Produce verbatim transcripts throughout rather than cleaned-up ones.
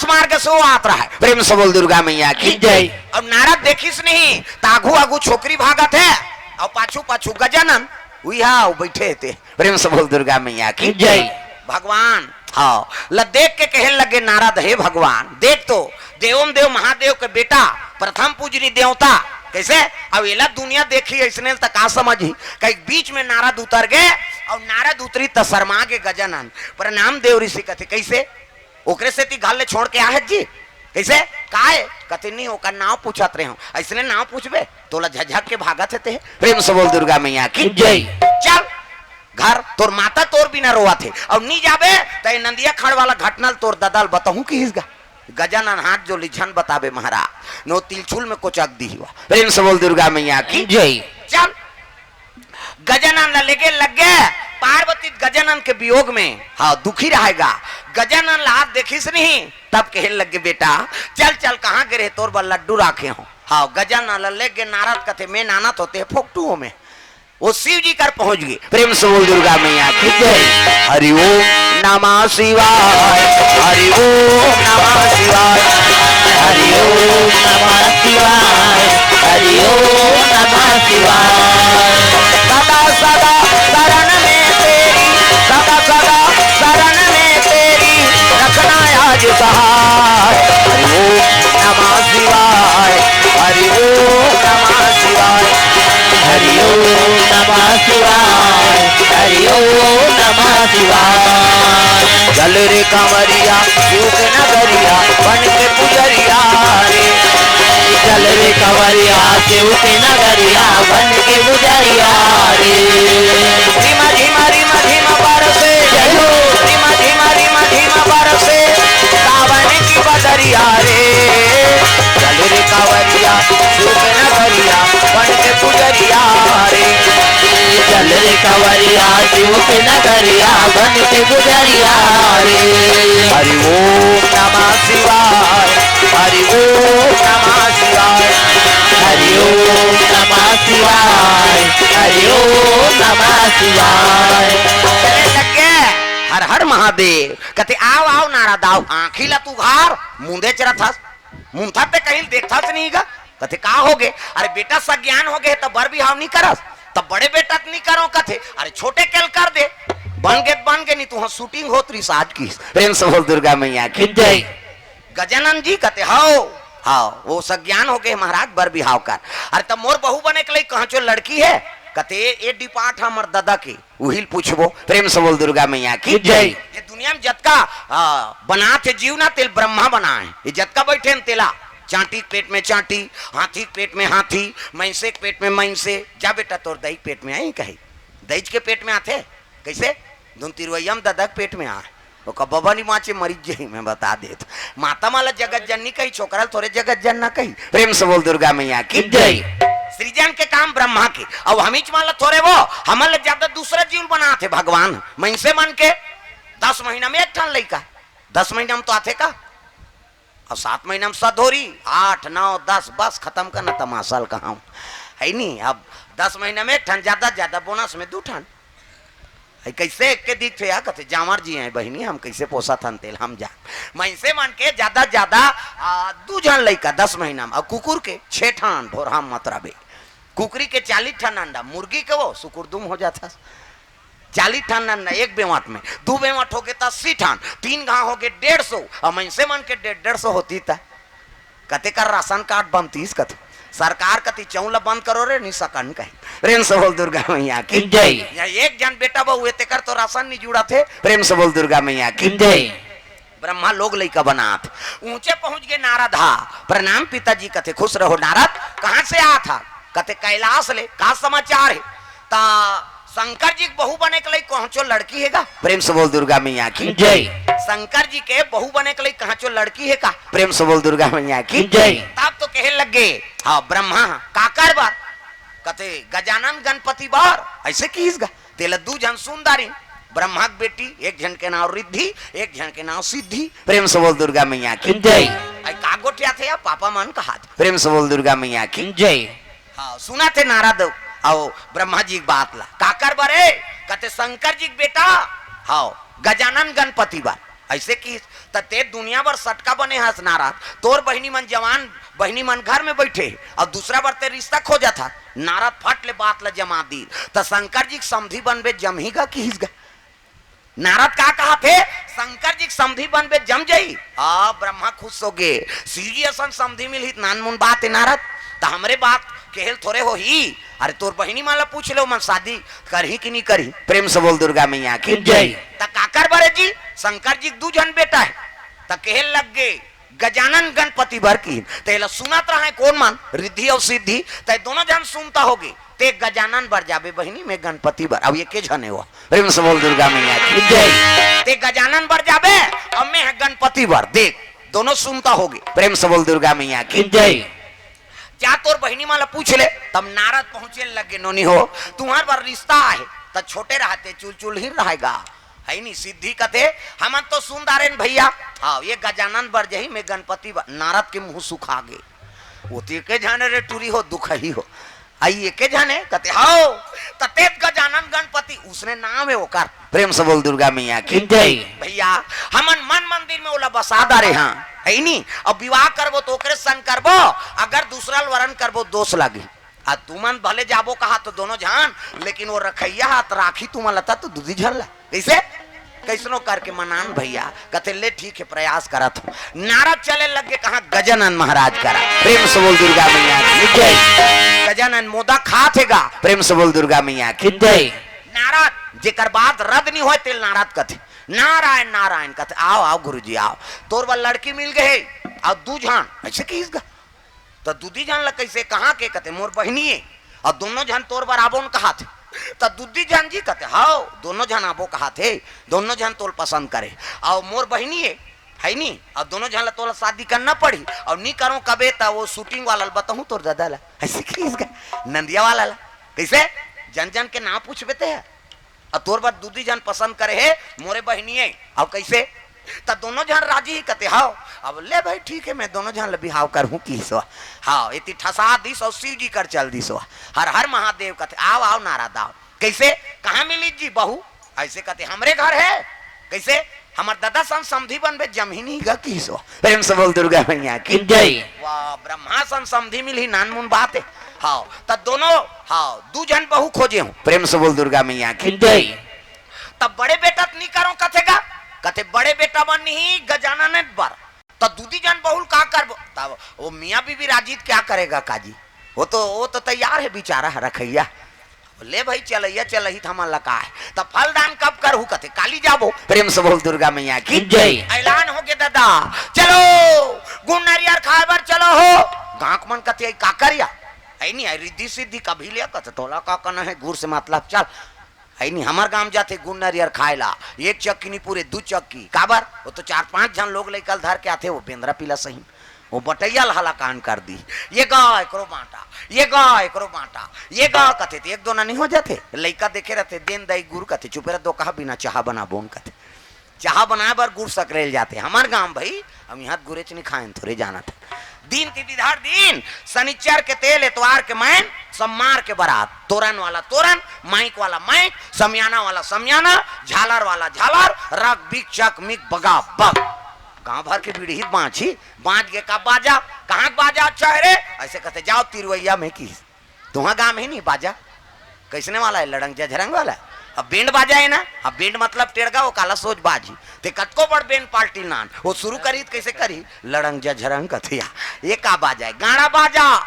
मार्ग से वो आत रहा है। प्रेम से बोल दुर्गा मैया की जय। अब नारद देखिस नहीं, त आगू आगू छोकरी भागत हे, अउ पाछू पाछू गजानन, उही हा, वो बैठे हे ते। प्रेम से बोल दुर्गा मैया की जय। भगवान, हाँ, ल देख के कहे लगे नारद, हे भगवान, देख तो, देवम देव महादेव के बेटा, प्रथम पूजनी देवता, कैसे? अब एला दुनिया देखी, ऐसने त का समझी? कहीं बीच में नारद उतर गए, अउ नारद उतरी त शर्मा गे गजानन। प्रणाम देव ऋषि कथे, कैसे? ओकरे सेती घर ले छोड़ के आहत जी, कैसे? काय? कथे, "नहीं, ओकर नाव पूछत रहे हो।" "ऐसने नाव पूछबे? तोला झझक के भागत हे ते।" प्रेम से बोल दुर्गा मैया की जय। "चल घर, तोर माता तोर बिना रोवत हे, अउ नी जाबे त ए नंदिया खड़ वाला घटना ल तोर ददा ल बताहूं," किहिस गा। गजानन हाथ जोर लिस, "झन बताबे महाराज।" नो तिलछुल में कोचक दिही वा। प्रेम से बोल दुर्गा मैया की जय। चल, गजानन ला लेगे लग गे। पार्वती गजानन के वियोग में, हाँ, दुखी रहेगा। गजानन ला हाथ देखिस नहीं, तब कहे लग गे, "बेटा, चल चल, कहाँ गे रहे, तोर बर लड्डू राखे हो।" हाँ, गजानन ला लेगे। नारद कथे, "मैं नाना तो ते फोकटू हो मैं।" वो शिव जी कर पहुंच गए। प्रेम से बोल दुर्गा मैया की जय। हरि ओम नमः शिवाय, हरि ओम नमः शिवाय, हरि ओम नमः शिवाय, हरि ओम नमः शिवाय। सदा सदा शरण में तेरी, सदा सदा शरण में तेरी, रखना आज सहाय। हरि ओम नमः शिवाय, हरि ओम नमः शिवाय, हरि ओम नमः शिवाय, हरि ओम नमः शिवाय। चल रे कंवरिया शिव के नगरिया, बन के पुजरिया रे। चल रे कंवरिया शिव के नगरिया, बन के पुजरिया रे। झिमा झिमा रिमा झिमा बरसे, जय हो। झिमा झिमा रिमा झिमा बरसे, सावन की बदरिया रे। चल रे कंवरिया शिव के नगरिया, बन के पुजरिया रे। चल रे कंवरिया शिव के नगरिया, बन के पुजरिया रे। हरि ओम नमः शिवाय, हरि ओम नमः शिवाय, हरि ओम नमः शिवाय, हरि ओम नमः शिवाय। चले लग गे, हर हर महादेव। कथे, "आव, आव, नारद, आव, आँखी ला तू उघार, मुंदे चरत हस, मुंथा ते कहीं देखथस नहीं गा।" कथे, "का हो गे?" "अरे बेटा, सज्ञान हो गे, त बर बिहाव नहीं करस, त बड़े बेटा त नहीं करो।" कथे, "अरे छोटे के ल कर दे, बन गे त बन गे, नहीं तुहां shooting होत रहिस आज की।" प्रेम से बोल दुर्गा मैया की जय। गजानन जी कथे, "हव, हव, वो सज्ञान हो गे महाराज, बर बिहाव कर।" "अरे त मोर बहू बने के लइक कहचो लड़की हे?" कथे, "ए डिपार्ट हमर ददा के।" उहिल पूछबो। प्रेम से बोल दुर्गा मैया की जय। ये दुनिया में जतका, आ, बनात हे जीव ना, तेल ब्रह्मा बनाए हे। ये जतका बैठे हैं तेला, चांटी के पेट में चांटी, हाथी के पेट में हाथी, मइंसे के पेट में मइंसे। जा बेटा, तोर दई के पेट में आई कही, दईच के पेट में आथे। कैसे? धुन तिरवैया में ददा के पेट में आए। ओकर बबा नी बाँचे, मरिच जाही, मैं बता देत। माता मन ला जगत जननी कही, छोकरा ल थोरे जगत जनना कही। प्रेम से बोल दुर्गा मैया की जय। सृजन के काम ब्रह्मा के, अउ हमीच मन ला थोरे वो, हमन ला ज्यादा दूसरा जीव बनात हे भगवान। मइनसे मन के दस महीना में एक ठन लइका, दस महीना में तो आथे का? अब सात महीना में सधोरी, आठ, नौ, दस, बस खतम करना तमाशा ल कहाऊं, है नी? अब दस महीना में एक ठन, ज्यादा ज्यादा बोनस में दू ठन। है कैसे एक के दिखथे या कथे, "जांवर जी हैं बहिनी, हम कैसे पोसत हन तेल हम जा।" मइनसे मन के ज्यादा ज्यादा, आ, दू झन लइका दस महीना में, अउ कुकुर के छे ठन ढोरहा मतरा बे। कुकरी के चालीस ठन अंडा, मुर्गी के वो सुकुरदुम हो जात हस। चालीस ठन अंडा एक बेंवट में, दू बेंवट हो गे त अस्सी ठन, तीन घांव हो गे डेढ़ सौ, अउ मइनसे मन के डेढ़ डेढ़ सौ होती त कते कर राशन कार्ड बनतीस कथे। सरकार कती चौं ल बंद करो रे, नी सकन कही। प्रेम से बोल दुर्गा मैया की जय। या एक झन बेटा बहू हे, तेकर तो राशन नी जुड़त हे। प्रेम से बोल दुर्गा मैया की जय। ब्रह्मा लोग लइका बनात। ऊंचे पहुंच गे नारद हा। प्रणाम पिताजी कथे, खुश रहो नारद। कहां से आत हा? कथे, "कैलाश ले।" "का समाचार हे?" "त शंकर जी के बहू बने के लइक कहचो लड़की हे गा?" प्रेम से बोल दुर्गा मैया की जय। "शंकर जी के बहू बने के लइक कहचो लड़की हे का?" प्रेम से बोल दुर्गा मैया की जय। तब तो कहे लग गे, "हाँ, ब्रह्मा, काकर बर?" कथे, "गजानन गणपति बर।" ऐसे किहिस गा। तेला दू झन सुंदरी, ब्रह्मा के बेटी, एक झन के नाम रिद्धि, एक झन के नाम सिद्धि। प्रेम से बोल दुर्गा मैया की जय। आई का गोठियाथे या पापा मन कहाथे। प्रेम से बोल दुर्गा मैया की जय। हाँ, सुनथे नारद अउ ब्रह्मा जी के बात ला। "काकर बर ए?" कथे, "शंकर जी के बेटा, हाँ, गजानन गणपति बर।" अइसे किहिस। त ते दुनिया भर सटका बने हस नारद, तोर बहिनी मन जवान, बहिनी मन घर में बइठे हे, अउ दूसरा बर ते रिश्ता खोजत हस। नारद फट ले बात ल जमा दीस। त शंकर जी के समधी बनबे, जमही गा किहिस गा। नारद का कहत हे? शंकर जी के समधी बनबे, जम जाही। हाँ, ब्रह्मा खुश होगे, शिव जी असन समधी मिलही त नानमुन बात हे नारद, त हमरे बात केहे ल थोरे होही। अरे तोर बहिनी मन ला पूछ ले, ओमन शादी करही कि नइ करही? प्रेम से बोल दुर्गा मैया की जय। त काकर बर जी? शंकर जी के दू झन बेटा हे। त केहे लग गे, गजानन गणपति बर किहिन। त एला सुनत रहय कोन मन? रिद्धि अउ सिद्धि। त दोनों झन सुनता होगे। ते गजानन बर जाबे बहिनी, मैं गणपति बर। अब एके झन हे वो। प्रेम से बोल दुर्गा मैया की जय। ते गजानन बर जाबे, अब मैं ह गणपति बर। देख, दोनों सुनता होगे। प्रेम से बोल दुर्गा मैया की जय। जा तोर बहिनी मन ला पूछ ले। तब नारद पहुंचे लगे, नोनी हो, तुम्हर बर रिश्ता आहे। त छोटे रहते चुलचुल ही रहेगा, हे नी? सिद्धि कथे, हमन तो सुन डारेन भइया। हाँ, ये गजानन बर जही, मैं गणपति बर। नारद के मुंह सुखा गे। वो तो एके झन रे टूरी हो, दुखही हो। अई एके झन हे, कथे, हव। त तेत गजानन गणपति, उसने नाम हे ओकर। प्रेम से बोल दुर्गा मैया की जय। भइया, हमन मन मंदिर में ओला बसा डारे हन, हे नी? अब विवाह करबो त ओकरे संग करबो, अगर दूसरा ल वरन करबो, दोष लागी। आ तुमन भले जाबो कहा त दोनों झन, लेकिन वो रखइया हा त राखी तुमन ला त दूधी झन ला। कइसे? कइसनो करके मनान भइया। कथे, ले ठीक हे, प्रयास करत हंव। नारद चले लगे कहां? गजानन महाराज करा। प्रेम से बोल दुर्गा मैया की जय। गजानन मोदक खात हे गा। प्रेम से बोल दुर्गा मैया की जय। नारद, जेकर बात रद नइ होय, तेला नारद कथे। नारायण, नारायण कथे। आव, आव गुरुजी, आव। तोर बर लड़की मिल गे हे। अउ दू झन, अइसे किहिस गा। त दूधी झन ला कइसे, कहां के? कथे, मोर बहिनी हे, अउ दोनों झन तोर बर आबोन कहाथे। त दूधी झन जी कथे, हव, दोनों झन आबो कहाथे, दोनों झन तोला पसंद करे। अउ मोर बहिनी हे, हे नी? अउ दोनों झन ला तोला शादी करना पड़ही, अउ नइ करंव कबे त वो shooting वाला ला बताहूं तोर ददा ला, अइसे किहिस गा, नंदिया वाला ला। कइसे? जन जन के नांव पूछबे ते ह। अउ तोर बर दूधी झन पसंद करे हे, मोरे बहिनी हे। अउ कइसे? त दोनों झन राजी ही कथे, हव। अब ले भई, ठीक हे, मैं दोनों झन ल बिहाव करहूं किहिस वा। हव, एती ठसा दिस अउ शिव जी कर चल दिस वा। हर हर महादेव कथे, आव, आव नारद आव। कइसे? कहां मिलिस जी बहू? अइसे कथे, हमरे घर हे। कइसे? हमर ददा सन समधी बनबे, जमही नहीं गा किहिस वा। प्रेम से बोल दुर्गा मैया की जय। वाह, ब्रह्मा सन समधी मिलही, नानमुन बात हे। हव, त दोनों, हव, दू झन बहू खोजे हंव। प्रेम से बोल दुर्गा मैया की जय। त बड़े बेटा त नइ करंव कथे गा, कथे बड़े बेटा बर नहीं, गजानन बर। त दूधी झन बहू ल का करबो? तब वो मियां बीबी राजी त क्या करेगा काजी? वो तो, वो तो तैयार हे बिचारा ह रखइया। ले भई, चलइया चलही त हमन ला का हे? त फलदान कब करहू कथे? काली जाबो। प्रेम से बोल दुर्गा मैया की जय। ऐलान होगे ददा, चलो गुड़ नरियर खाय बर चलो हो। गांव के मन कथे, "अई का करिया?" "अई नहीं, अई रिद्धि सिद्धि कभी ले।" कथे, "तोला का करना हे, गुड़ से मतलब, चल।" "अई नहीं, हमर गांव जाथे गुड़ नरियर खाय ला, एक चक्की नहीं पूरे, दू चक्की।" "काबर?" "वो तो चार पांच झन लोग लइका ल धर के आथे, वो बेंदरा पिला सही।" वो बटैया ल हलाकान कर दी। "ये गा एकरो बांटा, ये गा एकरो बांटा, ये गा," कथे, त एक दो ना नहीं हो जाथे। लइका देखे रहथे, "देन दाई गुड़," कथे, "चुपे रह, दो कहा बिना चाहा बनाबोन," कथे। चाहा बनाए बर गुड़ सकरे ल जाथे। हमर गांव भई, हम इहां गुरेच नहीं खाएन, थोरे जानत हे। दिन तिथि धर दिन, सनिचर के तेल, एतवार के मैन, सोमवार के बरात, तोरन वाला तोरन, माइक वाला माइक, समियाना वाला समियाना, झालर वाला झालर, रग बिक चक मिक बगा बग। गांव भर के बीड़ी बांची, बांच गे का बाजा, कहां के बाजा अच्छा हे रे? अइसे कथे, "जाव तिरवैया में की, तुहां गांव में नहीं बाजा, कइसने वाला हे, लड़ंग जझरंग वाला?" अब बेंड बाजा हे ना, अब बेंड मतलब टेड़गा, वो काला सोच बाजी। ते कतको बड़ बेंड पार्टी नान, वो शुरू करी त कइसे करी? लड़ंग जझरंग कथिया, ये का बाजा हे? गाड़ा बाजा,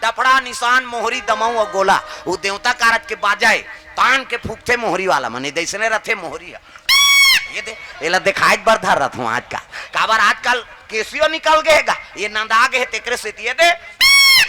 डफड़ा, निशान, मोहरी, दमऊ अउ गोला, वो देवता कारज के बाजा हे, तान के फूकथे मोहरी वाला, मने जइसने रथे मोहरी ह। ये दे, एला देखाय बर धर रथंव आजकल। काबर आजकल केसियो निकल गे हे गा, ये नंदा गे हे तेकरे सेती ये दे,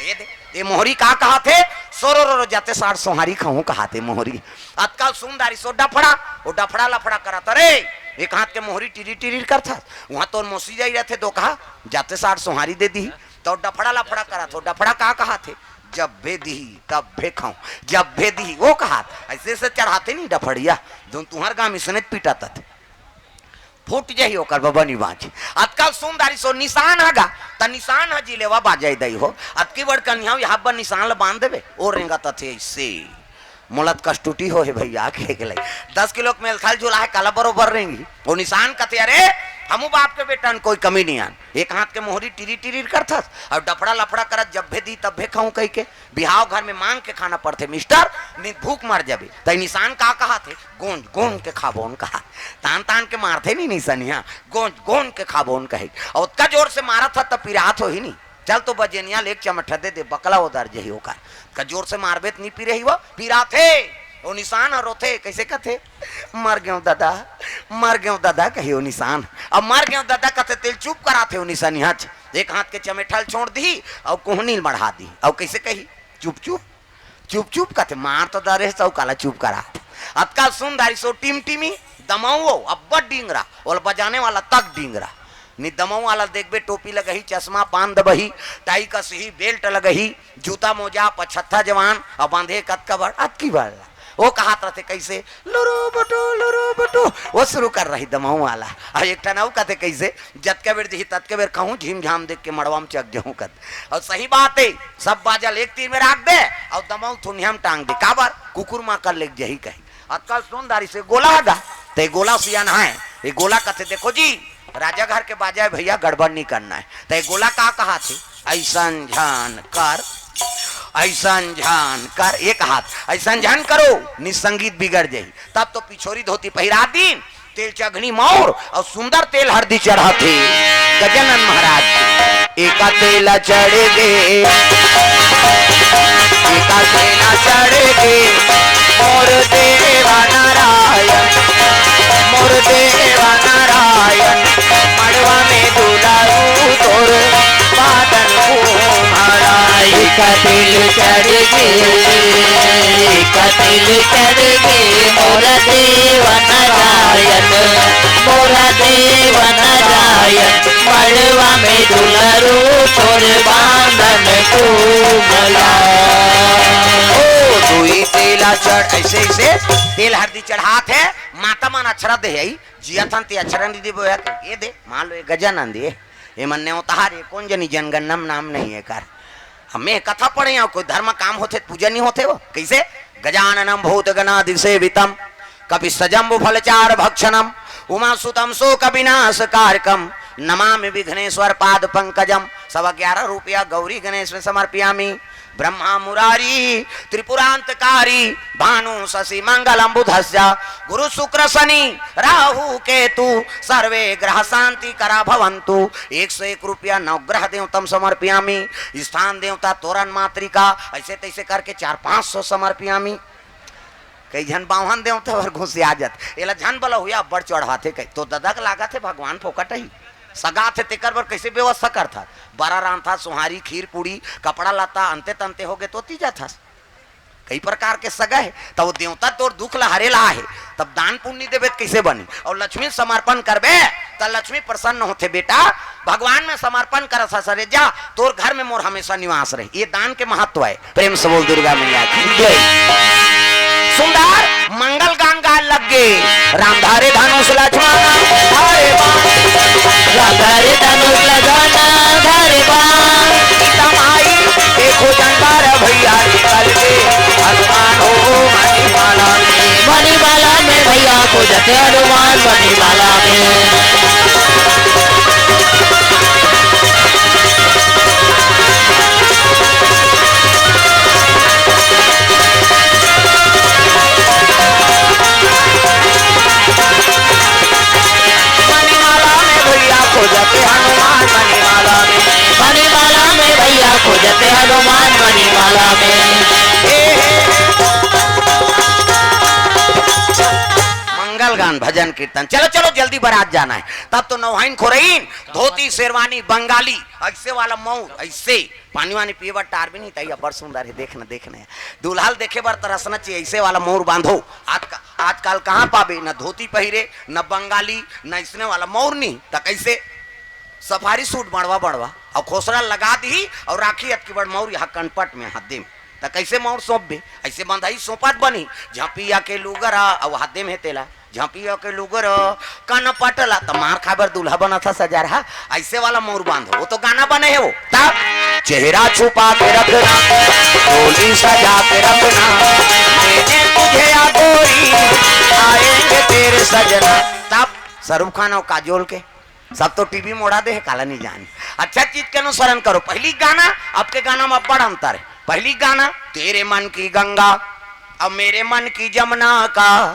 ये दे। ये मोहरी का कहाथे? सोरो रो रो जाते साठ सोहारी खाहूं कहाथे मोहरी। आजकल सुन डारिस ओ डफड़ा, ओ डफड़ा लफड़ा करत, अरे, एक हाथ के मोहरी टिरी टिरी करथस, उहां तोर मौसी जाई रथे, दो कहा, जाते साठ सोहारी दे दिही, त डफड़ा लफड़ा करत हो। डफड़ा का कहाथे? जब भे दिही, तब भे खाऊं, जब भे दिही, वो कहात, अइसे से चढ़ाथे नहीं डफड़िया, धुन तुहर गांव इसने पीटा तथे। फूट जाही ओकर बबा नी बांची। आजकल सुन डारिस ओ निशान ह गा, त निशान ह जिलेवा बाजय दई हो। अतकी बड़ कनिहा, यहाँ पर निशान ल बांध देबे, ओ रेंगत अथे अइसे। मोला त कस टूटी हो हे भइया, के के लई। दस किलो के मेलथल झूला हे, काला बरोबर रेंगी। ओ निशान कथे, अरे, हमू बाप के बेटा हन, कोई कमी नहीं आन। एक हाथ के मोहरी टिरी टिरी करथस अउ डफड़ा लफड़ा करत, जब्बे दी तब्बे खाऊं कहिके। बिहाव घर में मांग के खाना पड़थे मिस्टर, नहीं भूख मर जाबे। त निशान का कहाथे? गोंज गोंज के खाबोन कहा। तान तान के मारथे नहीं निसनिया, गोंज गोंज के खाबोन कहे। अउ ओतका जोर से मारत ह त पिरात होही नहीं। चल तो बजेनिया ले एक चमठा दे दे, बकला ओदर जही ओकर। का जोर से मारबे त नहीं पिरही वो, पिराथे। ओ निशान ह रोथे, कइसे कथे? "मर गेंव ददा, मर गेंव ददा," कही ओ निशान। अब "मर गेंव ददा" कथे तेल चुप कराथे ओ निशानिया। एक हाथ के चमेठा ल छोड़ दिही अउ कोहनी ल बढ़ा दिही। अउ कइसे कही? "चुप चुप, चुप चुप," कथे। मार तो डरे हस अउ काला चुप करा। अतका सुन दारी सो टिमटिमी दमऊ, अब्बड़ डिंगरा, ओला बजाने वाला तक डिंगरा। नि दमऊ वाला देखबे, टोपी लगही, चश्मा पान दबही, टाई कसही, बेल्ट लगही, जूता मोजा, पछत्था जवान, अउ बांधे कतका बड़, अतकी बड़ ला। वो कहत रथे कइसे, "लुरु बुटु, लुरु बुटु," वो शुरू कर रही दमऊ वाला। अउ एक ठन अउ कथे कइसे, "जतके बेर दिही ततके बेर खाहूं, झिमझाम देख के मड़वा म चक जहूं," कथे। अउ सही बात हे, सब बाजा ल एक तीर में राख दे, अउ दमऊ थुनिया म टांग दे। काबर? कुकुर माकर लेग जही कही। अतका सुन दारी से गोला हगा, ते गोला सियान है, ये गोला कथे, "देखो जी, राजा घर के बाजा हे भइया, गड़बड़ नहीं करना हे।" ते गोला का कहाथे? "अइसन झन कर, अइसन झन कर," एक हाथ, "अइसन झन करो, नि संगीत बिगड़ जाही।" तब तो पिछोरी धोती पहिरा दीन, तेल चघनी मौर अउ सुंदर तेल हरदी चढ़ाथे गजानन महाराज के। एका तेला चढ़ गे, एका तेला चढ़ गे, मोर देवा नारायण, मोर देवा नारायण, मड़वा में दुलारू तोर बादन घूमरा। एका तेल चढ़ गे, एका तेल चढ़ गे, मोर देवा नारायण, मोर देवा नारायण, मड़वा में दुलारू तोर बादन घूमरा। ओ दुई तेला चढ़, अइसे अइसे तेल हरदी चढ़ात हे, माता मन अक्षरा दे हे, जियत हन ते अक्षरा नहीं देबो, ये दे, मान लो ये गजानन दे, ये मन नेवतहार, ये कोन जनी जनगणना म नाम नहीं हे कर। हमें कथा पढ़े हंव, कोई धर्म काम होथे त पूजा नहीं होथे वो? कइसे? गजाननम भूत गणादि सेवितम, कपि सजम्बु फलचार भक्षणम, उमा सुतम शोक विनाश कारकम, नमामि विघ्नेश्वर पाद पंकजम। सवा ग्यारह रुपया गौरी गणेश में समर्पयामी। ब्रह्मा मुरारी त्रिपुरांतकारी, भानु शशि मंगलम बुधस्य, गुरु शुक्र शनि राहु केतु, सर्वे ग्रह शांति करा भवंतु। एक सौ एक रुपया नवग्रह देवतम समर्पयामी, स्थान देवता तोरन मातृका, अइसे तइसे करके चार पांच सौ समर्पयामी। कई झन बावन देवता बर घुसिया जात, एला झन बला हुआ अब्बड़ चढ़ाथे कही। तो ददा के लागत हे भगवान फोकट ही सगाथे, तेकर बर कइसे व्यवस्था करथस? बरा रांधथस, सोहारी, खीर, पूड़ी, कपड़ा लत्ता, अंते तंते होगे तो ती जाथस। कई प्रकार के सगा हे, त वो देवता तोर दुख ला हरे ला हे, तब दान पुण्य देबे त कइसे बनी? अउ लक्ष्मी समर्पण करबे त लक्ष्मी प्रसन्न होथे। बेटा, भगवान में समर्पण करत हस रे, जा, तोर घर में मोर हमेशा निवास रहे। ये दान के महत्व हे। प्रेम से बोल दुर्गा मैया की जय। सुंदर मंगल गान गाय लग गे। राम धारे धनुष लक्ष्मण धारे बाण। राम धारे धनुष लक्ष्मण धारे बाण। सीता माई देखो जनबार भैया निकल के हनुमान हो मणिमाला में। मणिमाला में भैया खोजत हनुमान मणिमाला में। मणिमाला में भैया खोजते हनुमान मणिमाला में। मणिमाला में भैया खोजते हनुमान मणिमाला में। हे, हे। मंगल गान, भजन कीर्तन। चलो, चलो, जल्दी बारात जाना हे। तब तो नौहाइन खोरइन, धोती शेरवानी बंगाली, अइसे वाला मऊर, अइसे पानी वानी पिए बर टार भी नहीं, तई अब्बड़ सुंदर हे, देख न, देख न। दूल्हा ल देखे बर तरसना चाहिए, अइसे वाला मऊर बांधो। आज का, आजकल कहाँ पाबे, न धोती पहिरे, न बंगाली, न अइसने वाला मऊर नहीं, त कइसे? सफारी सूट बड़वा बड़वा, अउ खोसरा लगा दिही, अउ राखी अतकी बड़ मऊर यहाँ कनपट में, हाथ दे में। त कइसे मऊर सौंपबे? अइसे बंधाई सौंपत बनी, झपिया के लुगरा, अउ हाथ दे में तेला। झपिया के लुगरा, कनपट ला, त मार खाए बर दूल्हा बनत ह सजरहा, अइसे वाला मऊर बांधो, वो तो गाना बने हे वो। तब चेहरा छुपा के रखना, डोली सजा के रखना, मैंने तुझे या गोरी, आएंगे तेरे सजना। तब शाहरुख खान अउ काजोल के सब तो टीवी मोड़ा दे हे, काला नहीं जाने। अच्छा चीज के अनुसरण करो। पहली गाना, अब के गाना में बड़ अंतर है। पहली गाना, तेरे मन की गंगा, अब मेरे मन की जमुना का,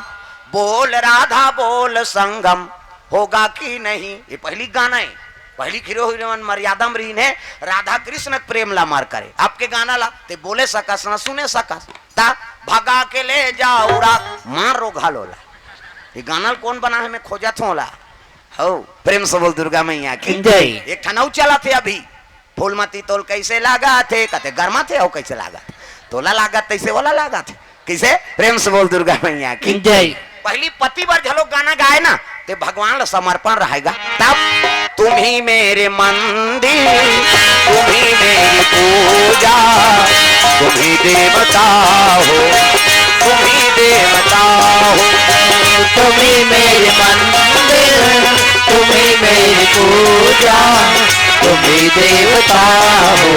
बोल राधा बोल संगम, होगा कि नहीं। ये पहली गाना है। पहली हीरो हीरोइन मर्यादा में रहीन हे, राधा कृष्ण के प्रेम ला मार करे। अब के गाना ला ते बोले सकस ना सुने सकस, ता भगा के ले जा उड़ा, मार रो घालो ला। ये गाना ल कौन बना है, मैं खोजत हूँ ला। हो, प्रेम से बोल दुर्गा मैया की जय। एक ठन अउ चलत हे अभी, फूलमती तोल कैसे लागत हे, कथे गरमा थे, अउ कैसे लागत हे, तोला लागत तैसे ओला लागत हे। कैसे? प्रेम से बोल दुर्गा मैया की जय। पहली पति बर घलो गाना गाए ना, ते भगवान ला समर्पण रहेगा। तब तुम ही मेरे मंदिर, तुम ही मेरी पूजा, तुम ही देवता हो, तुम ही देवता हो। तुम ही मेरे मंदिर, तुम ही मेरी पूजा, तुम ही देवता हो,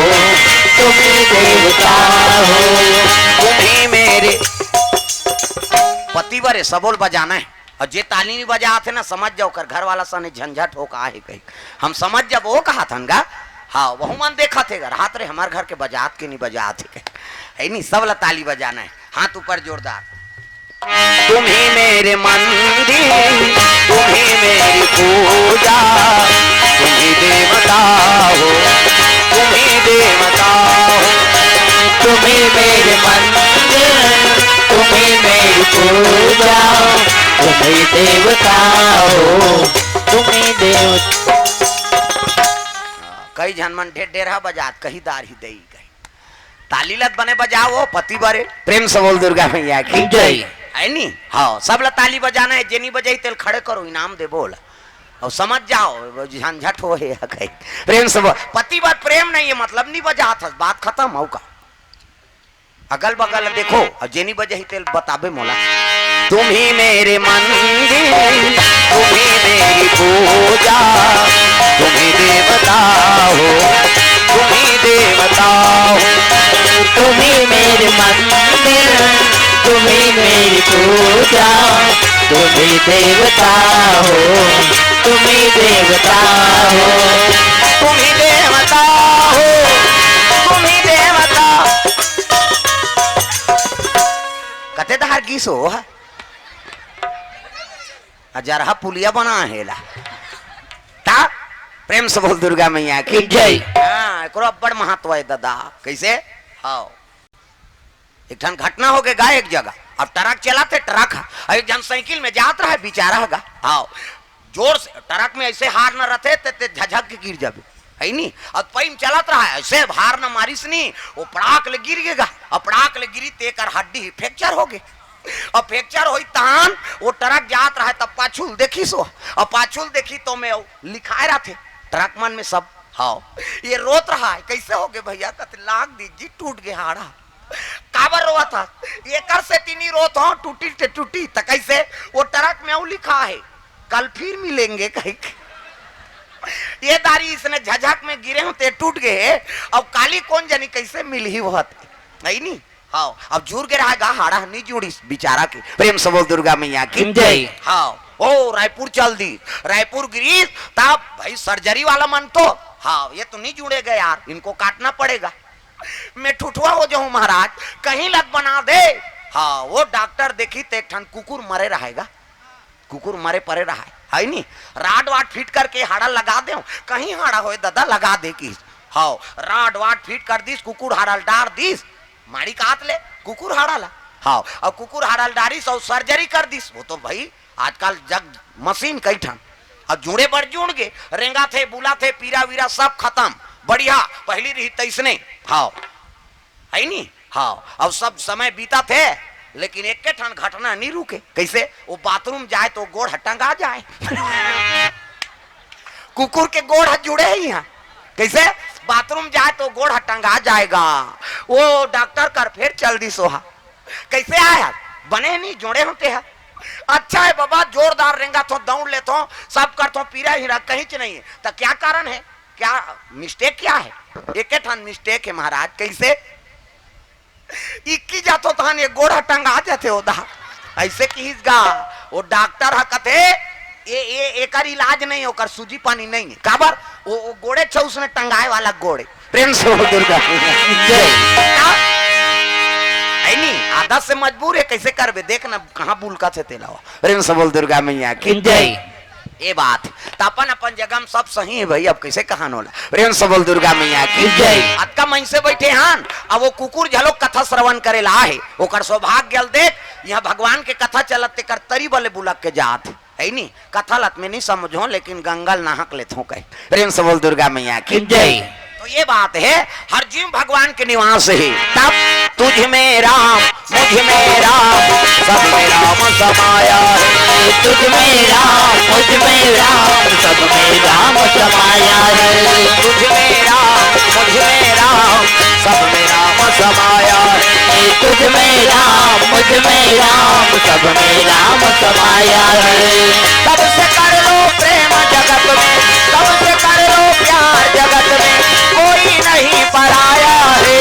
तुम ही देवता हो। तुम ही मेरे पति बर ये सबो ल बजाना है। और जे ताली नहीं बजात हे ना, समझ जाओ, ओकर घर वाला सने झंझट हो का हे कही। हम समझ जब वो कहा थन गा, हाँ, वहू मन देखत हे गा, रात रे हमार घर के बजात के नहीं बजात हे कही। है नहीं, सब ला ताली बजाना है, हाथ ऊपर जोरदार। तुम ही मेरे मंदिर, तुम ही मेरी पूजा, तुम ही देवता हो, तुम ही देवता हो। तुम ही मेरे मंदिर, तुम ही मेरी पूजा, तुम ही देवता हो, तुम ही देवता। कई झन मन ढेर ढेर हा बजात, कही दार ही दई कही। ताली लत बने बजाओ, पति बरे। प्रेम से बोल दुर्गा मैया की जय। है नी? हाँ, सब ला ताली बजाना है, जेनी बजाई तेल खड़े करो, इनाम दे बोल। और समझ जाओ, वो झंझट हो हे या कहीं। प्रेम से बोल, पति बर प्रेम नहीं है, मतलब नहीं बजात हस, बात खत्म हो का। अगल बगल देखो, और जेनी बजाई तेल बताबे मोला। तुम ही मेरे मंदिर, तुम ही मेरी पूजा, तुम ही देवता हो, तुम ही देवता हो। तुम ही मेरे मंदिर, तुम ही मेरी पूजा, तुम ही देवता हो, तुम ही देवता हो। तुम ही देवता हो, तुम ही देवता। कते दहार गीस हो, हा? अजरहा पुलिया बना हेला। ता प्रेम से बोल दुर्गा मैया की जय। हाँ, एकरो अब्बड़ महत्व है दादा। कैसे? हाँ, एक ठन घटना हो गे गा एक जगह। अब ट्रक चलाथे, ट्रक ह, अब एक झन साइकिल में जात रहा, बेचारा ह गा। हाँ, जोर से ट्रक में ऐसे हार न रथे ते, ते झझक के गिर जाबे, है नी? अब पई में चलत रहा, ऐसे हार न मारिस नी, वो पड़ाक ले गिर गे गा। अब पड़ाक ले गिरी ते एकर हड्डी ही फ्रैक्चर हो गे। अब फ्रैक्चर होई तहान वो ट्रक जात रहा, तब पाछू ल देखिस वो। अब पाछू ल देखी तो में लिखाए रथे ट्रक मन में सब। हाँ, ये रोत रहा है, कैसे हो गे भैया? कथे लाग दी जी, टूट गे हाड़ा। काबर रोवत हस? एकर सेती नी रोत हो, टूटी ते टूटी, त कैसे? वो ट्रक में अउ लिखा है, कल फिर मिलेंगे कही के। ये दारी इसने झझक में गिरे हो ते टूट गए, अब काली कोन जनी कैसे मिलही वो हत, है नी? हाँ, अब जुड़ के रहा गा, हाड़ा नी जुड़िस बिचारा के। प्रेम से बोल दुर्गा मैया की जय। हाँ, ओ रायपुर चल दी, रायपुर गिरीस, तब भाई सर्जरी वाला मन तो, हाँ, ये तो नहीं जुड़ेगा यार, इनको काटना पड़ेगा। मैं ठुठुआ हो जाऊं महाराज, कहीं लत बना दे। हाँ, वो डॉक्टर देखी ते एक ठन कुकुर मरे रहेगा, कुकुर मरे परे रहा है, है नी? राड वाड फिट करके हाड़ा लगा दे, कहीं हाड़ा होए दादा लगा दे किस। हाँ, राड वाड फिट कर दिस, कुकुर हाड़ा ल डार दिस, माड़ी कात ले कुकुर हाड़ा ला। हाँ, अब कुकुर हाड़ा ल डारिस और सर्जरी कर दिस, वो तो भाई आजकल जग मशीन कई ठन। अब जुड़े बर जुड़ गे, रेंगा थे, बुला थे, पीरा वीरा सब खत्म, बढ़िया, पहली रही तैसने। हाँ, है नी? हाँ, अब सब समय बीता थे, लेकिन एक के ठन घटना नहीं रुके। कैसे? वो बाथरूम जाए तो गोड़ ह टंगा जाए। कुकुर के गोड़ ह जुड़े ही हैं। कैसे? बाथरूम जाए तो गोड़ ह टंगा जाएगा। वो डॉक्टर कर फिर चल दी सोहा। कैसे आया? बने नहीं जोड़े होते हैं। अच्छा है बाबा, जोरदार रेंगा थो, दौड़ ले थो, सब कर थो, पीरा हीरा कहीं च नहीं है। तो क्या कारण है? क्या मिस्टेक क्या है? एक ठन मिस्टेक है महाराज। कैसे? इक्की जाथो तहन ये गोड़ ह टंगा जाथे ओदा। ऐसे किहिस गा, वो डॉक्टर ह कथे, ए, ए, एकर इलाज नहीं, ओकर सूजी पानी नहीं है। काबर? वो, वो गोड़े छ उसने टंगाए वाला गोड़े। प्रेम से बोल दुर्गा मैया की जय। का? है नी, आदत से मजबूर है, कैसे करबे? देख ना, कहाँ बुलका थे तेलावा। प्रेम से बोल दुर्गा मैया की जय। ये बात, त अपन अपन जगह में सब सही है भाई, अब कैसे कहान होला? प्रेम से बोल दुर्गा मैया की जय। अतका मन से बैठे हन, अब वो कुकुर झलो कथा श्रवण करे ला आहे, ओकर सौभाग्य ल देख, यहाँ भगवान के कथा चलत, तेकर तरी बले बुलक के जात है नी। कथा लत में नहीं समझो, लेकिन गंगा ल नहक लेथो कहे। प्रेम से बोल दुर्गा मैया की जय। तो ये बात है, हर जीव भगवान के निवास है। तब तुझ में राम, मुझ में राम, सब में राम समाया है। तुझ में राम, मुझ में राम, सब में राम समाया है। तुझ में राम, मुझ में राम, सब में राम समाया है। तुझ में राम, मुझ में राम, सब में राम समाया है। सबसे कर लो प्रेम जगत में, सबसे कर लो प्यार जगत में, कोई नहीं पराया है।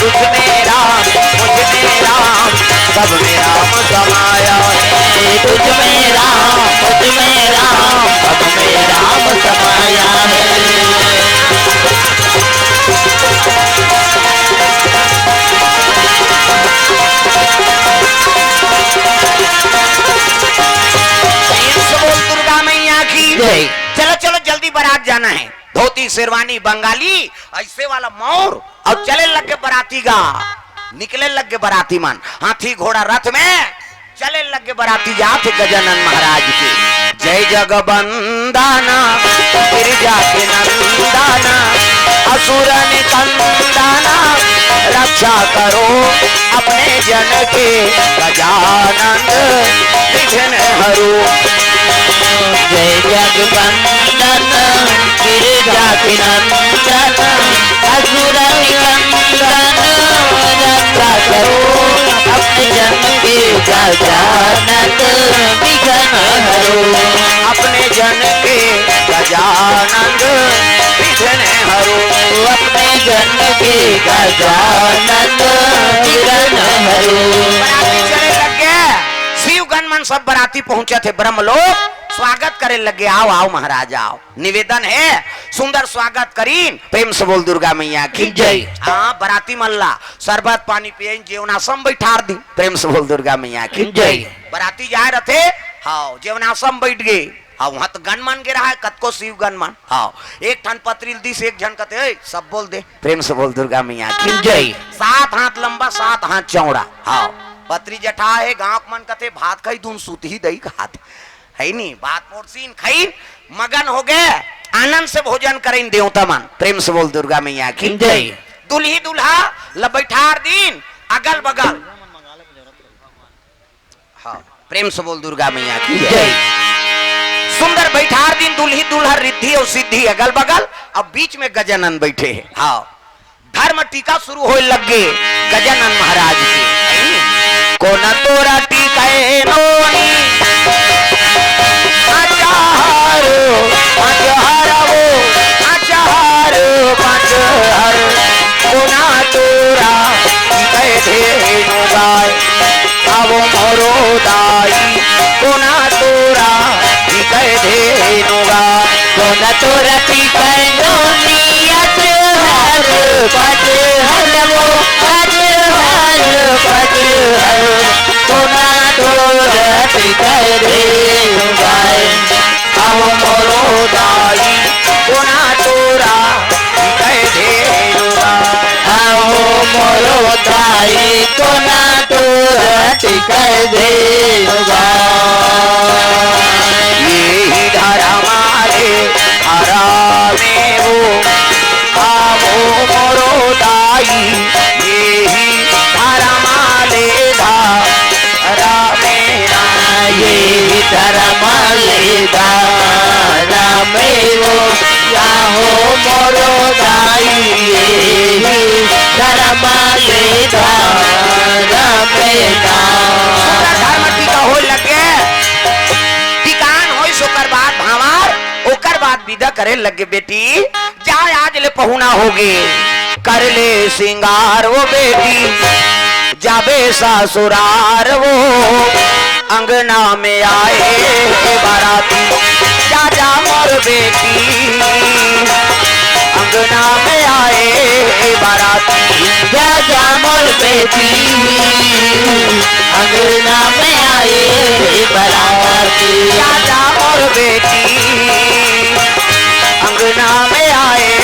तुझ में राम, मुझ में राम, सब में राम समाया है। तुझ में राम, मुझ में राम, सब में राम समाया है। प्रेम से बोल दुर्गा मैया की जय। चलो, चलो, जल्दी बारात जाना है। धोती, शेरवानी, बंगाली, ऐसे वाला मौर, और चले लग के बराती गा, निकले लग के बराती मन, हाथी, घोड़ा, रथ में चले लग के बराती जात है गजानन महाराज के। जय जगबंदना, गिरिजा के नंदना, असुर निकंदना, रक्षा करो अपने जन के, गजानन विघ्न हरो। जय जगबंदन, गिरिजा के नंदन, असुर निकंदन, रक्षा करो अपने जन के, गजानन विघ्न हरो। अपने जन के गजानन विघ्न हरो। अपने जन के गजानन विघ्न हरो। बराती चले लग गए, शिवगण मन सब बराती पहुंचे थे ब्रह्मलोक, स्वागत करे लग गए, आओ, आओ महाराज, आओ। निवेदन है, सुंदर स्वागत करीन, प्रेम से बोल दुर्गा मैया की जय। हाँ, बराती मन ला शरबत पानी पियन, जेवनासम बैठार दी, प्रेम से बोल दुर्गा मैया की जय। बराती जाए रथे, हाँ, जेवनासम बैठ गए, हाँ, वहाँ तो गण मन के रहा है, कतको शिव गण मन, हाँ, एक ठन पतरी ल दिस, एक झन कथे, "ए, सब बोल दे, प्रेम से बोल दुर्गा मैया की जय।" सात हाथ लंबा, सात हाथ चौड़ा, हाँ, पतरी जठा है, गाँव के मन कथे, "भात खाई दून सूत ही दई खात।" है नी, भात पोरसीन खाइन, मगन हो गए, आनंद से भोजन करें देवता मन। प्रेम से बोल दुर्गा मैया की जय। दुल्ही दुल्हा ल बैठार दीन अगल बगल। हाँ, प्रेम से बोल दुर्गा मैया की जय। सुंदर बैठार दीन दुल्ही दुल्हा, रिद्धि और सिद्धि अगल बगल, अब बीच में गजानन बैठे हैं। हाँ, धर्म टीका शुरू होए लग गे गजानन महाराज के। कोन तोरा टीकाए नोनी, अचार पचहर वो, अचार पचहर। कोन तोरा टीकाए धेनु गाय, आवो मोरो दाई, कोन तोरा टीकाए धेनु गाय। कोन तोरा टीकाए नोनी, अचार पचहर वो, अचार पचहर। कोन तोरा टीकाए धेनु गाय, आवो मोरो दाई, कोन तोरा टीकाए धेनु गाय। आवो मोरो दाई, कोन तोरा टीकाए धेनु गाय। एही धरम ले धरम में वो, आवो मोरो दाई, एही धरम ले धरम में ना। एही धरम ले धरम में वो, आवो मोरो दाई, एही धरम ले धरम में ना। सुंदर धर्म टीका होए लगे, टीकान होइस ओकर बाद भांवर, ओकर बाद विदा करे लगे, बेटी, जा आज ले पहुना होगे, कर ले सिंगार वो बेटी, जाबे ससुरार वो। अंगना में आए बाराती, जा जा मोर बेटी। अंगना में आए बाराती, जा जा मोर बेटी। अंगना में आए बाराती, जा जा मोर बेटी। अंगना में आए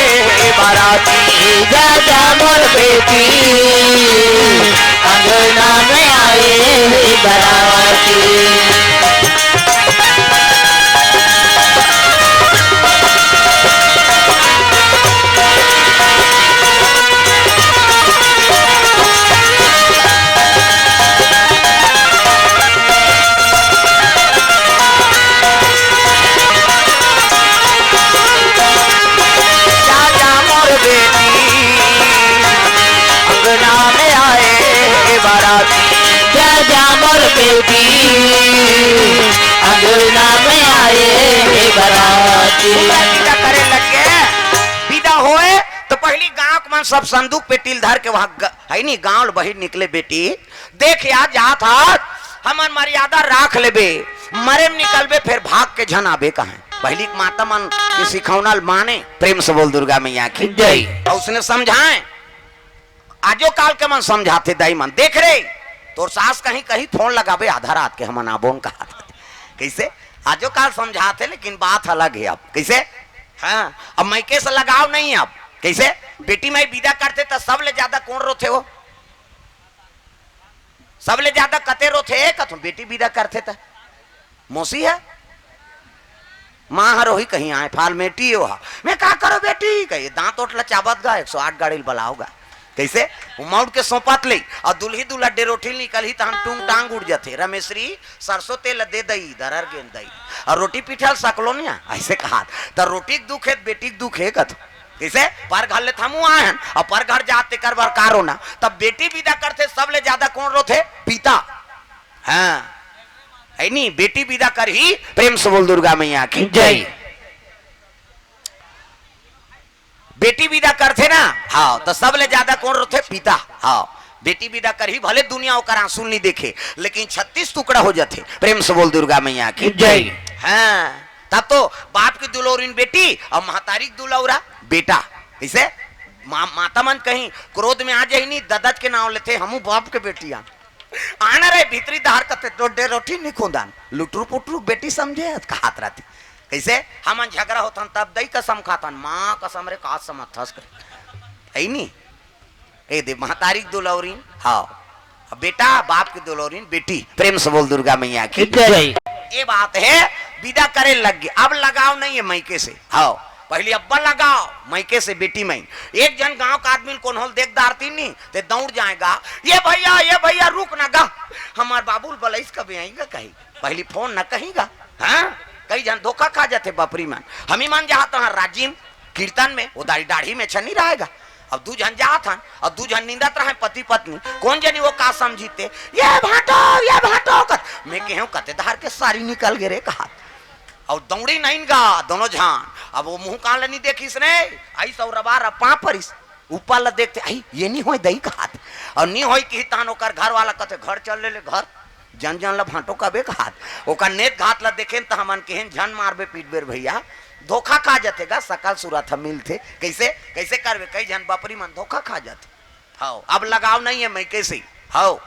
बाराती, जा जा मोर बेटी। अंगना में आए बाराती। जा जा मोर बेटी, अंगना में आए बाराती। जा जा मोर बेटी, अंगना में आए बाराती। पूजा विदा करे लगे, विदा होए तो पहली गांव के मन सब संदूक पेटी धार के वहां ग-, है नी, गांव ले बहिर निकले बेटी। देख यार, जात हाथ हमन मर्यादा राख लेबे, मरे में निकलबे, फिर भाग के झन आबे कहे। पहली के माता मन के सिखौना ल माने, प्रेम से बोल दुर्गा मैया की जय। और उसने समझाए, आजो काल के मन समझाथे दाई मन, देख रे, तोर सास कहीं कहीं फोन लगाबे आधा रात के, हमन आबोन कहा। कैसे? आजो काल समझाथे, लेकिन बात अलग है अब। कैसे? हाँ, अब मायके से लगाव नहीं अब। कैसे? बेटी माई विदा करथे त सबले ज्यादा कौन रोथे हो? सबले ज्यादा कते रोथे? कथों बेटी विदा करथे त मौसी है, माँ हर वही कहीं आए, फालमेटी हो हा। मैं का करो बेटी, कही दांत ओट ला चाबत गा, एक सौ आठ गाड़ी ल बलाओ गा। कैसे? वो मौड़ के सौंपत ले, और दुल्ही दुल्हा डेरोठी निकलही तहन टूंग टांग उड़ जाथे। रमेश्री, सरसों तेल दे दई, दरर गेंद दई, और रोटी पीठल सकलो नहीं आ, ऐसे कहा। त रोटी के दुख है, बेटी के दुख है कथों। कैसे? पर घर ले थमू आए हन, और पर घर जात तेकर बर का रोना। तब बेटी विदा करथे, सबले ज्यादा कौन रोथे? पिता। हाँ, है नी, बेटी विदा करही, प्रेम से बोल दुर्गा मैया की जय। बेटी विदा करथे ना, हाँ, तो सबले ज्यादा कौन रोथे? पिता। हाँ, बेटी विदा करही, भले दुनिया ओकर आंसू नहीं देखे, लेकिन छत्तीस टुकड़ा हो जाथे। प्रेम से बोल दुर्गा मैया की जय। हाँ, तब तो बाप की दुलौरिन बेटी और महतारी की दुलौरा बेटा। इसे मा-, माता मन कहीं क्रोध में आ जाही नहीं, ददत के नाव लेथे, हमू बाप के बेटी आन। आना रे भीतरी डहर कथे, डोडे रोटी नहीं खोंदान, लुटरू पुटरू बेटी समझे हत कहात रहती। कैसे? हमन झगड़ा होथन तब दई कसम खाथन, माँ कसम रे का समझथस करे। है नी? ए दे महतारी के दुलौरिन, हाँ। अब बेटा बाप के दुलौरिन, बेटी प्रेम से बोल दुर्गा मैया की जय। ये बात है, विदा करे लग गए, अब लगाव नहीं है मायके से। हाँ, पहली अब्बा लगाव मायके से बेटी माई। एक झन गांव का आदमी कोनो ल देख डारती नहीं, ते दौड़ जाएगा, "ये भैया, ये भैया, रुक ना गा, हमार बाबू ल बलइस कबे आएगा," कही। पहली फोन न कही गा। हाँ, कई झन धोखा खा जाथे बापरी मन। हमी मन जात हन राजिम कीर्तन में, वो दाढ़ी, दाढ़ी में छनी रहेगा। अब दू झन जात हन, अब दू झन निंदत रहे पति पत्नी, कौन जनी वो का समझीते, "ये भांटो, ये भांटो," कर। मैं कहेंव, "कते धार के सारी निकल गे रे," कहा। और दौड़ी नहीं गा दोनों झन। अब वो मुंह कान ले नहीं देखिस रे, आई सौ रबार अब पाँव परिस। ऊपर ला देखते, "आई, ये नहीं होय दई," कहात। और नहीं होय कि तहन ओकर घर वाला कहते, "घर चल ले, ले घर, जन जन ला भांटो कबे," कहात। ओकर नेत घात ला देखेन त हमन केहेन, "झन मारबे पीटबे रे भैया, धोखा खा जाथे गा, सकल सूरत ह मिलथे, कैसे, कैसे करबे?" कई झन बपरी मन धोखा खा जाथे। हव, अब लगाव नहीं है मायके से। हव,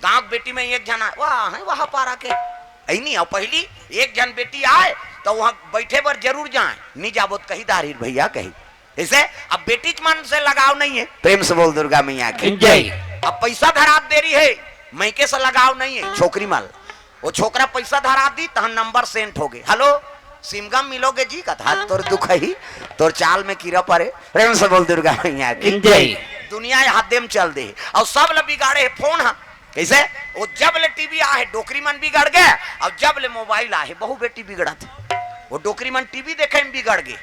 गांव के बेटी में एक झन आए, वाह, है वाह पारा के। ऐनी, और पहली एक झन बेटी आए, तो वहां बैठे बर जरूर जाए, नहीं जाबो तो कही दारिर भैया कही। इसे अब बेटी मन से लगाव नहीं है। प्रेम से बोल दुर्गा मैया की जय। अब पैसा धरात देरी है, मायके से लगाव नहीं है, छोकरी मन। वो छोकरा पैसा धरा दी, तहन नंबर सेंट हो गए, "हेलो, सिमगा मिलोगे जी?" कथा, "तोर दुख ही, तोर चाल में कीरा परे।" प्रेम से बोल दुर्गा मैया की जय। दुनिया ये हाथे में चल दे, और सब ल बिगाड़े है फोन हा। कैसे? वो जब ले टीवी आ है, डोकरी मन बिगड़ गए, और जब ले मोबाइल आ है, बहू बेटी बिगड़त है। वो डोकरी मन टीवी देखे में बिगड़ गए।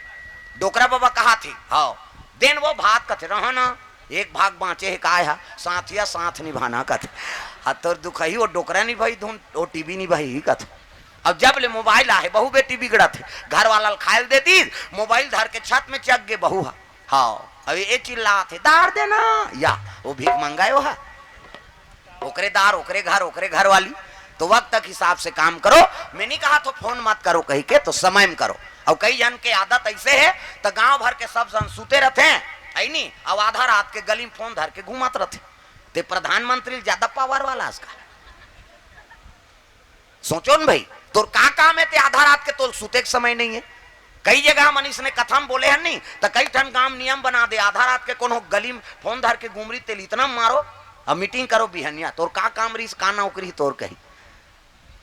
डोकरा बाबा कहा थे, "हाँ, देन वो भात कथे रहा ना, एक भाग बांचे है, काय हा, साथिया साथ निभाना," कथे। हा, तोर दुख ही, वो डोकरा निभाई धुन, वो टीवी निभाई ही कथे। अब जब ले मोबाइल आ है, बहू बेटी बिगड़त है, घर वाला ल खायल दे दी, मोबाइल धर के छत में चघ गे बहू हा। हाँ, अब ये चिल्लात है, "दार देना," या वो भीख मंगायो हा। ओकरे दार, ओकरे घर, ओकरे घर वाली। तो वक्त के हिसाब से काम करो। मैं नहीं कहा तो फोन मत करो कही के, तो समय में करो। अउ कई झन के आदत ऐसे हे, तो गांव भर के सब झन सुते रथे, है नी, अउ आधा रात के गली में फोन धर के घूमत रथे। ते प्रधानमंत्री ज्यादा पावर वाला आज का। सोचो न भाई, तोर का काम हे, ते आधा रात के तोर सुते के समय नहीं हे। कई जगह मनीष ने कथा में बोले हन नी, त कई ठन गांव नियम बना दे, आधा रात के कोनो गली में फोन धर के घूम रही, तेल इतना मारो, अब मीटिंग करो बिहनिया, तोर का काम रहीस, का नौकरी तोर कही।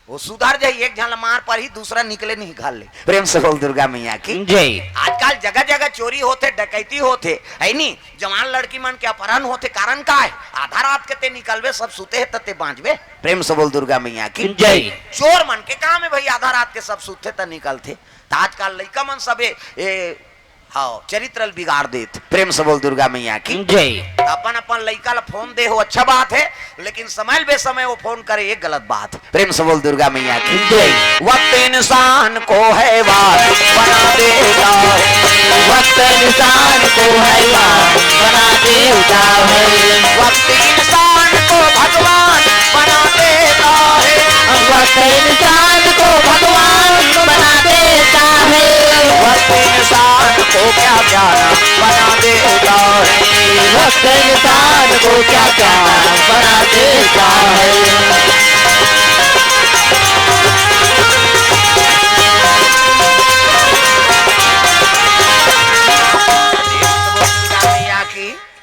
वो सुधर जाई, एक झन ला मार पड़ही, दूसरा निकले नहीं घर ले। प्रेम से बोल दुर्गा मैया की। जय। आजकल जगह जगह चोरी होथे, डकैती होथे, है नी? जवान लड़की मन के अपहरण होथे, कारण का हे? आधा रात के ते निकलबे, सब सुते हे, त ते बांचबे। प्रेम से बोल दुर्गा मैया की। जय। चोर मन के काम हे भाई, आधा रात के सब सुते त निकलथे। त आजकल लइका मन सबे ए, हाँ, चरित्र ल बिगाड़ देत। प्रेम से बोल दुर्गा मैया की। जय। त अपन अपन लइका ला फोन दे हो, अच्छा बात हे, लेकिन समय बेसमय वो फोन करे, ये गलत बात। प्रेम से बोल दुर्गा मैया की। जय। वक्त इंसान को हैवान बना देता है। वक्त इंसान को हैवान बना देता है। वक्त इंसान को भगवान बना देता है। वक्त इंसान को भगवान बना देता है। वक्त इंसान को क्या जाना बना देता है। वक्त इंसान को क्या जाना बना देता है।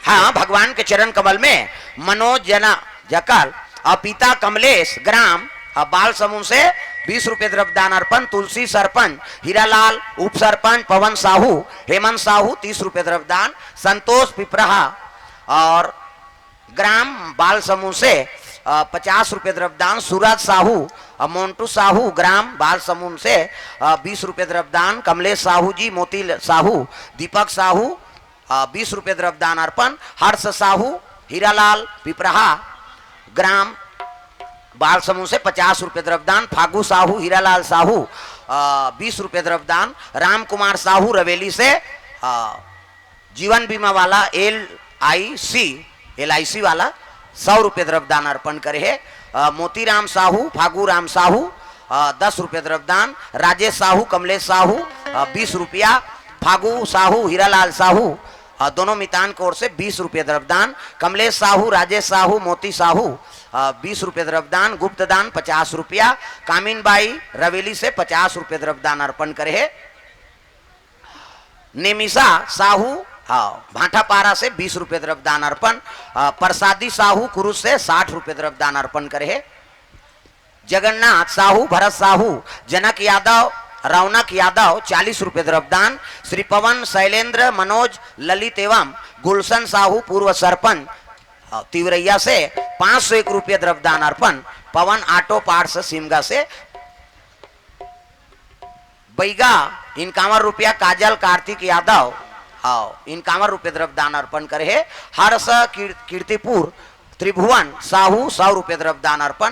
हाँ, भगवान के चरण कमल में मनोज जना जकल अपिता कमलेश ग्राम अ, बाल समूह से बीस रुपये द्रव्यदान अर्पण, तुलसी सरपंच, हीरालाल उप सरपंच, पवन साहू, हेमंत साहू तीस रुपये द्रव्यदान, संतोष पिपरहा और ग्राम बाल समूह से अ, पचास रुपये द्रव्यदान, सूरज साहू, अ, मोन्टू साहू ग्राम बाल समूह से अ, बीस रुपये द्रव्यदान, कमलेश साहू जी, मोती ल-, साहू, दीपक साहू, अ, बीस रुपये द्रव्यदान अर्पण, हर्ष साहू, हीरालाल पिपरहा ग्राम बाल समूह से पचास रुपये द्रव्यदान, फागू साहू, हीरालाल साहू, अ, बीस रुपये द्रव्यदान, राम कुमार साहू रवेली से अ, जीवन बीमा वाला L I C, L I सी वाला सौ रुपये द्रव्यदान अर्पण करे हे। अ, मोतीराम साहू, फागू राम साहू, अ, दस रुपये द्रव्यदान, राजेश साहू, कमलेश साहू, अ, बीस रुपया, फागू साहू, हीरालाल साहू, अ, दोनों मितान की ओर से बीस रुपये द्रव्यदान, कमलेश साहू, राजेश साहू, मोती साहू, अ, बीस रुपये द्रव्यदान, गुप्तदान पचास रुपया, कामिन बाई रवेली से पचास रुपये द्रव्यदान अर्पण करे हे। नेमिसा साहू, हाँ, भाटापारा से बीस रुपये द्रव्यदान अर्पण, अ, प्रसादी साहू कुरुस से साठ रुपये द्रव्यदान अर्पण करे हे। जगन्नाथ साहू, भरत साहू, जनक यादव, रौनक यादव चालीस रुपये द्रव्यदान, श्री पवन, शैलेंद्र, मनोज, ललित एवं गुलशन साहू पूर्व सरपंच, अ, तिवरैया से पाँच सौ एक रुपये द्रव्यदान अर्पण, पवन ऑटो पार्ट्स सिमगा से बैगा इनकावन रुपया, काजल कार्तिक यादव, हाँ, इनकावन रुपये द्रव्यदान अर्पण करे हे। हर्ष कीर-, कीर्तिपुर त्रिभुवन साहू सौ रुपये द्रव्यदान अर्पण,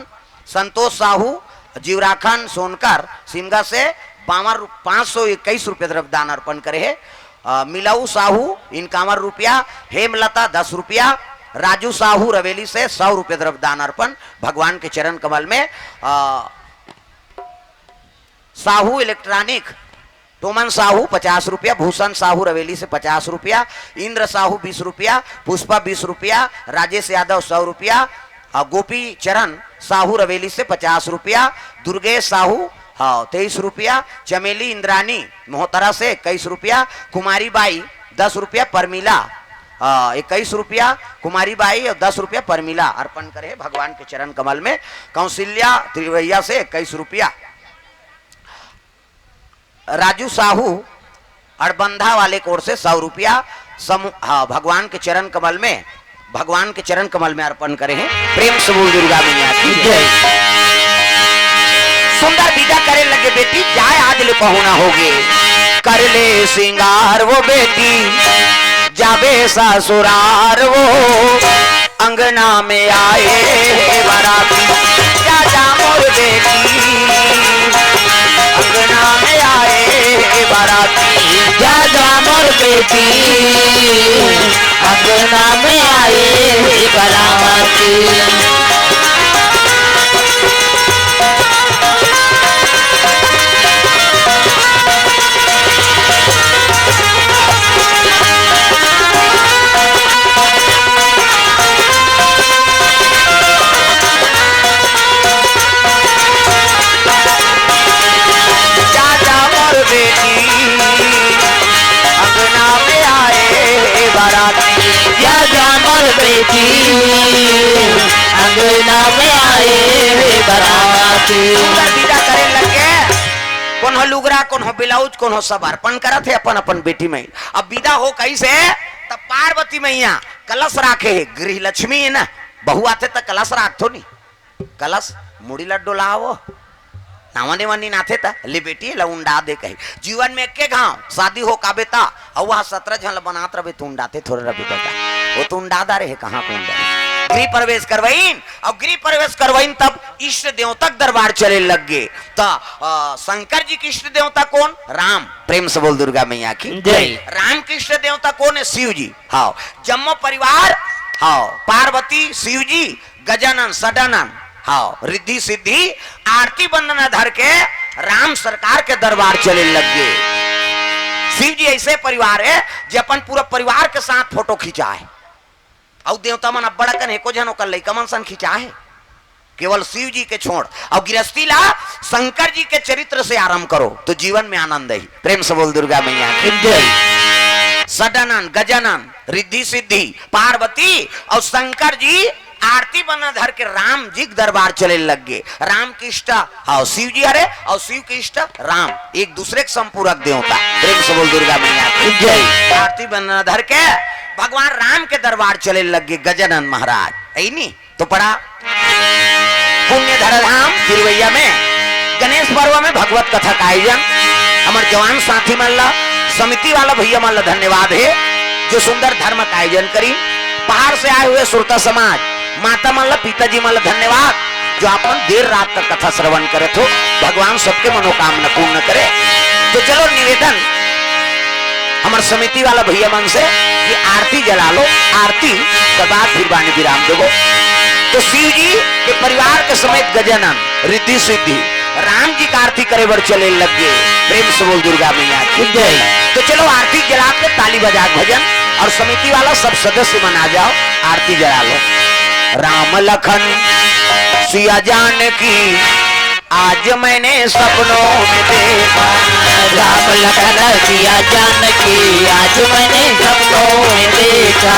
संतोष साहू, जीवराखन सोनकर सिमगा से बावन रु-, पाँच सौ इक्कीस रुपये द्रव्यदान अर्पण करे हे। अ, मिलाऊ साहू इनकावन रुपया, हेमलता दस रुपया, राजू साहू रवेली से सौ रुपये द्रव्यदान अर्पण भगवान के चरण कमल में। अ, साहू इलेक्ट्रॉनिक, टोमन साहू पचास रुपया, भूषण साहू रवेली से पचास रुपया, इंद्र साहू बीस रुपया, पुष्पा बीस रुपया, राजेश यादव सौ रुपया, अ, गोपी चरण साहू रवेली से पचास रुपया, दुर्गेश साहू, हाँ, तेईस रुपया, चमेली इंद्रानी मोहतरा से इक्कीस रुपया, कुमारी बाई दस रुपया, परमिला, हाँ, इक्कीस रुपया, कुमारी बाई और दस रुपया परमिला अर्पण करे भगवान के चरण कमल में। कौशल्या त्रिवैया से इक्कीस रुपया। राजू साहू अड़बंधा वाले कोर से सौ रुपया समू-, हाँ, भगवान के चरण कमल में, भगवान के चरण कमल में अर्पण करे हे। प्रेम से बोल दुर्गा मैया की जय। सुंदर विदा करे लगे बेटी, जाए आज ले पहुना होगे। कर ले सिंगार वो बेटी, जाबे ससुरार वो। अंगना में आए हे बाराती, जा जा मोर बेटी। अंगना में आए हे बाराती, जा जा मोर बेटी। अंगना में आए हे बाराती। बेटी अंगना में आए रे बराती। सुंदर विदा करे लगे। कोनो लुगरा, कोनो ब्लाउज, कोनो सब अर्पण करत हे अपन अपन बेटी में। अब विदा हो कइसे? तब पार्वती मैया कलश राखे हे, गृह लक्ष्मी हे ना, बहू आथे त कलश राखथो नी, कलश मुड़ी ला डोलावो, नावा नेवा नीन आथे त, ले बेटी, एला उंडा दे कही। जीवन में एके घांव शादी हो काबे त, अउ वह सतरा झन ल बनात रबे, त उंडाते थोरे रबे बेटा, वो तो उंडा डारे हे, कहाँ को उंडा। गृह प्रवेश करवाइन, अउ गृह प्रवेश करवाइन तब इष्ट देवता के दरबार चले लग गे। त, अ, शंकर जी के इष्ट देवता कोन? राम। प्रेम से बोल दुर्गा मैया की जय। राम के इष्ट देवता कोन हे? शिव जी। हाँ, जम्मो परिवार, हाँ, पार्वती, शिव जी, गजानन, षडानन, हाँ, रिद्धि सिद्धि, आरती बंदना धर के राम सरकार के दरबार चले लग गे। शिव जी ऐसे परिवार हे जे अपन पूरा परिवार के साथ फोटो खिंचाय। अउ देवता मन अब्बड़ अकन एको झन ओकर लइका मन सन खिंचाय हे, केवल शिव जी के छोड़। अउ गृहस्थी ला शंकर जी के चरित्र से आरंभ करो त जीवन में आनंद ही। प्रेम से बोल दुर्गा मैया की जय। षडानन, गजानन, रिद्धि सिद्धि, पार्वती अउ शंकर जी आरती बंदना धर के राम जी के दरबार चले लग गे। राम के इष्ट, हाँ, शिव जी हरे अउ शिव के इष्ट राम, एक दूसरे के संपूरक देवता। प्रेम से बोल दुर्गा मैया की जय। आरती बंदना धर के भगवान राम के दरबार चले लग गे गजानन महाराज। ऐ नी? तो पड़ा पुण्य धरा धाम तिरुवैया में गणेश पर्व में भगवत कथा का आयोजन। हमर जवान साथी मन ला, समिति वाला भैया मन ला धन्यवाद हे, जो सुंदर धर्म का आयोजन करी। बाहर से आए हुए श्रोता समाज, माता मन ला, पिताजी मन ला धन्यवाद, जो अपन देर रात तक कथा श्रवण करत हो। भगवान सबके मनोकामना पूर्ण करे। तो चलो निवेदन हमर समिति वाला भैया मन से कि आरती जला लो, आरती के बाद फिर बानी विराम देबो। तो शिव जी के परिवार के समेत गजानन, रिद्धि सिद्धि, राम जी का आरती करे बर चले लग गे। प्रेम से बोल दुर्गा मैया की जय। तो चलो आरती जला के ताली बजा के भजन और समिति वाला सब सदस्य मन आ जाओ, आरती जला लो। राम लखन सिया जानकी आज मैंने सपनों में देखा। राम लखन सिया जानकी आज मैंने सपनों में देखा।